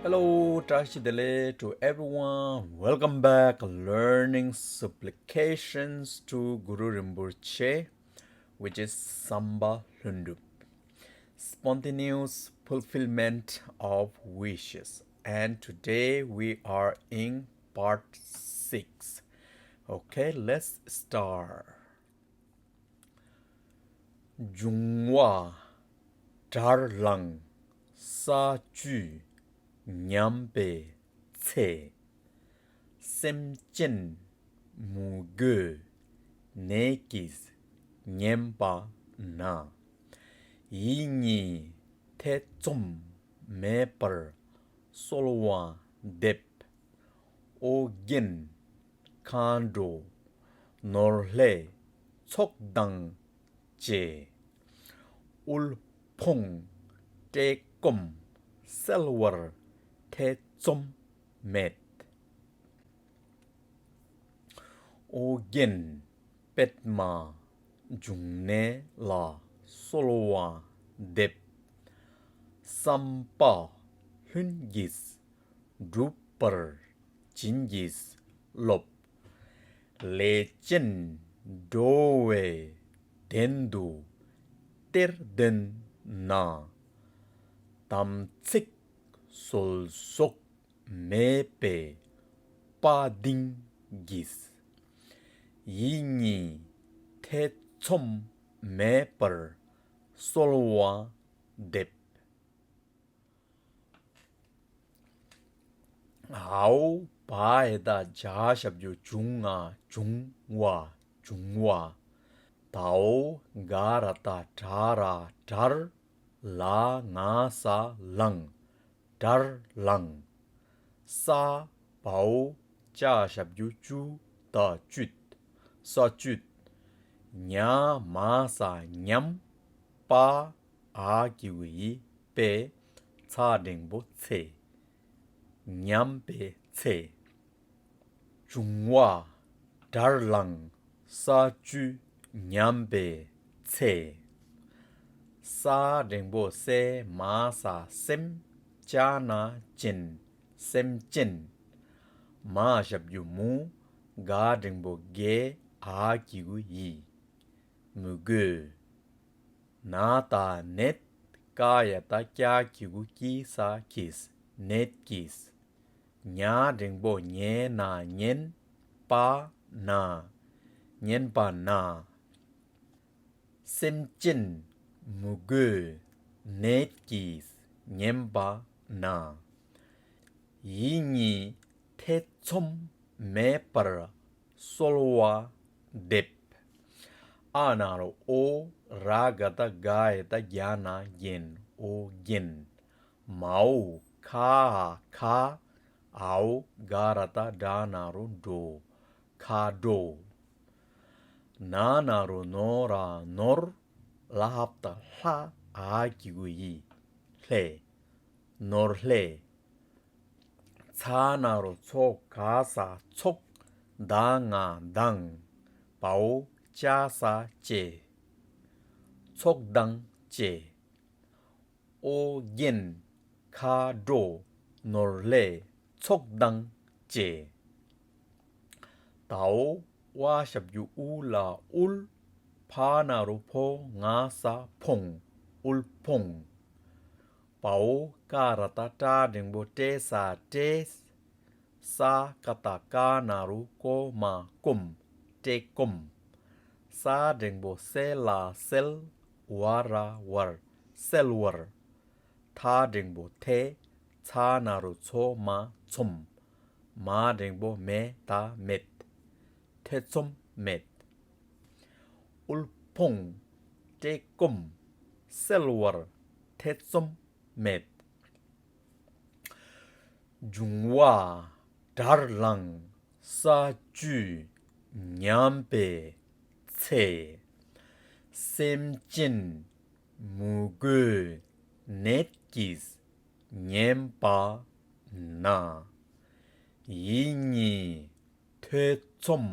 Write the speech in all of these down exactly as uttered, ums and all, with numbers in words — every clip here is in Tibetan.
Hello, བཀྲ་ཤིས་བདེ་ལེགས to everyone. Welcome back. Learning supplications to Guru Rinpoche, which is Samba Hlundup. Spontaneous fulfillment of wishes. And today we are in part six. Okay, let's start. འབྱུང་བ་དགྲར་ལངས་ས་བཅུད་ཉམས་པའི་ཚེ། སེམས་ཅན་མུ་གེའི་ནད་ཀྱིས་ཉེན་པ་ན། ཡིད་གཉིས་ཐེ་ཚོམ་མེད་པར་གསོལ་བ་འདེབས། ཨོ་རྒྱན་མཁའ་འགྲོ་ནོར་ལྷའི་ཚོགས་དང་བཅས། དབུལ་ཕོངས་བཀྲེས་སྐོམ་སེལ་བར་ཐེ་ཚོམ་མེད། ཨོ་རྒྱན་པདྨ་འབྱུང་གནས་ལ་གསོལ་བ་འདེབས། བསམ་པ་ལྷུན་གྱིས་འགྲུབ་པར་བྱིན་གྱིས་རློབས། ལས་ཅན་འགྲོ་བའི་གདན་དུ་གཏེར་འདོན་ན། དམ་ཚིག་ཟོལ་ཟོག་མེད་པའི་དཔའ་གདིང་གིས། ཡིད་གཉིས་ཐེ་ཚོམ་མེད་པར་གསོལ་བ་འདེབས། ཨའོ་བ་ཡ་བཏགས་བྱ་ཞབས་ཀྱུ་བྱུ་ང་འབྱུང་བ་འབྱུང་བ། དའོ་ག་ར་བཏགས་དྲ་ར་དྲར། ལ་ང་ས་ལངས་དྲར་ལངས། ས་བའོ་ཅ་ཞབས་ཀྱུ་ཅུ་བཏགས་བཅུད་ས་བཅུད། ཉ་མ་ས་ཉམས། པ་འ་གི་གུ་ཡི་པའི་ཚ་འགྲེང་བུ་ཚེ། ཉམས་པའི་ཚེ། འབྱུང་བ་དགྲར་ལངས་ས་བཅུད་ཉམས་པའི་ཚེ། ས་འགྲེང་བུ་སེ་མ་ས་སེམས། ཅ་ན་ཅན། སེམས་ཅན། མ་ཞབས་ཀྱུ་མུ། ག་འགྲེང་བུ་གེ། འ་གི་གུ་ཡི། མུ་གེ། ན་ད་ནད། ཀ་ཡ་བཏགས་ཀྱ་གི་གུ་ཀྱི་ས་ཀྱིས། ནད་ཀྱིས། ཉ་འགྲེང་བུ་ཉེ་ན་ཉེན། པ་ན། ཉེན་པ་ན། སེམས་ཅན་མུ་གེའི་ནད་ཀྱིས་ཉེན་པ་ན། ཡིད་གཉིས་ཐེ་ཚོམ་མེད་པར་གསོལ་བ་འདེབས། ཨ་ན་རོ་ཨོ། ར་ག་བཏགས་རྒ་ཡ་བཏགས་རྒྱ་ན་རྒྱན། ཨོ་རྒྱན། མའོ་ཁ་ཧ་ཁ། འའོ་ག་ར་བཏགས་འགྲ་ན་རོ་འགྲོ། མཁའ་འགྲོ། ན་ན་རོ་ནོ་ར་ནོར། ལ་ཧ་བཏགས་ལྷ། འ་གི་གུ་ཡི། ལྷས། ནོར་ལྷས། ཚ་ན་རོ་ཚོ་ག་ས་ཚོགས། ད་ང་དང་། བའོ་ཅ་ས་བཅས། ཚོགས་དང་བཅས། ཨོ་རྒྱན་མཁའ་འགྲོ་ནོར་ལྷའི་ཚོགས་དང་བཅས། དའོ་བ་ཞབས་ཀྱུ་ཨུ་ལ་དབུལ། ཕ་ན་རོ་ཕོ་ང་ས་ཕོངས། དབུལ་ཕོངས། བའོ་ཀ་ར་བཏགས་ཀྲ་འགྲེང་བུ་ཏྲེ་ས་བཀྲེས། ས་ཀ་བཏགས་སྐ་ན་རོ་སྐོ་མ་སྐོམ། བཀྲེས་སྐོམ། ས་འགྲེང་བུ་སེ་ལ་སེལ། བ་ར་བར། སེལ་བར། ཐ་འགྲེང་བུ་ཐེ། ཚ་ན་རོ་ཚོ་མ་ཚོམས། མ་འགྲེང་བུ་མེ་ད་མེད། ཐེ་ཚོམ་མེད། དབུལ་ཕོངས་བཀྲེས་སྐོམ་སེལ་བར་ཐེ་ཚོམ་མེད། འབྱུང་བ་དགྲར་ལངས་ས་བཅུད་ཉམས་པའི་ཚེ། སེམས་ཅན་མུ་གེའི་ནད་ཀྱིས་ཉེན་པ་ན། ཡིད་གཉིས་ཐེ་ཚོམ་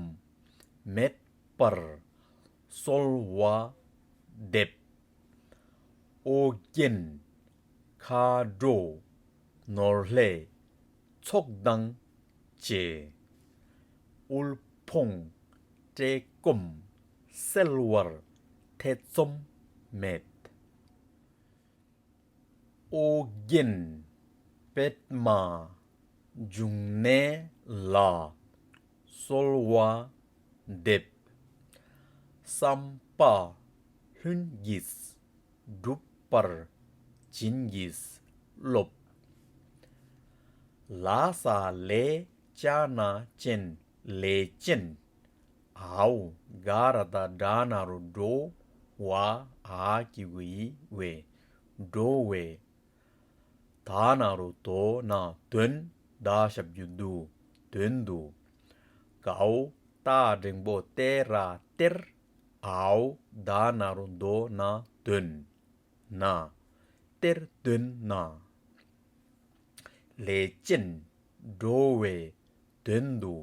མེད་པར་གསོལ་བ་འདེབས། ཨོ་རྒྱན་མཁའ་འགྲོ་ ནོར་ལྷས་ཚོགས་དང་བཅས། དབུལ་ཕོངས་བཀྲེས་སྐོམ་སེལ་བར་ཐེ་ཚོམ་མེད། ཨོ་རྒྱན་པདྨ་འབྱུང་གནས་ལ་གསོལ་བ་འདེབས། བསམ་པ་ལྷུན་གྱིས་འགྲུབ་པར་བྱིན་གྱིས་རློབས། ལ་ས་ལེ་ཙ་ན་ཅན་ལས་ཅན། འའོ་ག་ར་བཏགས་གྲ་ན་རོ་གྲོ། བ་འ་གི་གུ་འི་བས། འགྲོ་བའི། ད་ན་རོ་དོ་ན་དོན། ད་ཞབས་ཀྱུ་དུ། དོན་དུ། གའོ་ཏ་འགྲེང་བུ་ཏེ་ར་གཏེར། འའོ་ད་ན་རོ་དོ་ན་དོན། ན། གཏེར་འདོན་ན། ལས་ཅན། འགྲོ་བའི་དོན་དུ་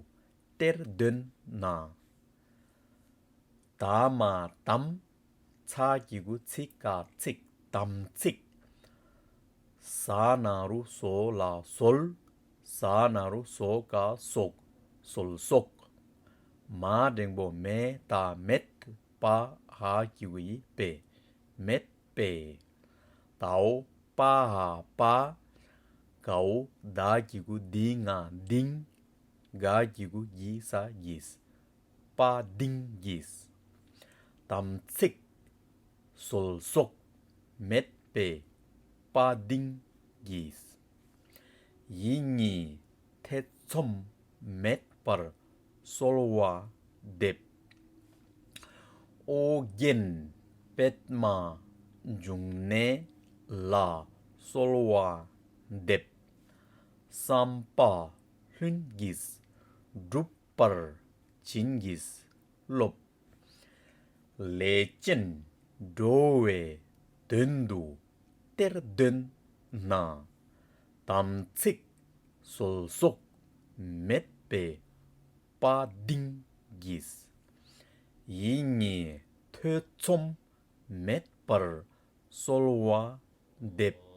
གཏེར་འདོན་ན། ད་མ་དམ། ཚ་གི་གུ་ཚི་ཀ་ཚིག་དམ་ཚིག་ཟ་ན་རོ་ཟོ་ལ་ཟོལ། ཟ་ན་རོ་ཟོ་ཀ་ཟོག་གསོལ་སོགས། མ་འགྲེང་བུ་མེ་ད་མེད། པ་འ་གི་གུ་འི་པེ། མེད་པེ། དའོ་པ་འ་པ། གའོ་ད་གི་གུ་དི་ང་དིང་། ག་གི་གུ་གི་ས་གིས། པ་དིང་གིས། དམ་ཚིག་གསོལ་སོགས་མེད་པེ། པ་དིང་གིས། ཡིད་གཉིས་ཐེ་ཚོམ་མེད་པར་གསོལ་བ་འདེབས། ཨོ་རྒྱན་པདྨ་འབྱུང་གནས་ལ་གསོལ་བ་འདེབས། བསམ་པ་ལྷུན་གྱིས་འགྲུབ་པར་བྱིན་གྱིས་རློབས། ལས་ཅན་འགྲོ་བའི་དོན་དུ་གཏེར་འདོན་ན། དམ་ཚིག་གསོལ་སོགས་མེད་པའི་དཔའ་གདིང་གིས། ཡིད་གཉིས་ཐེ་ཚོམ་མེད་པར་གསོལ་བ་འདེབས།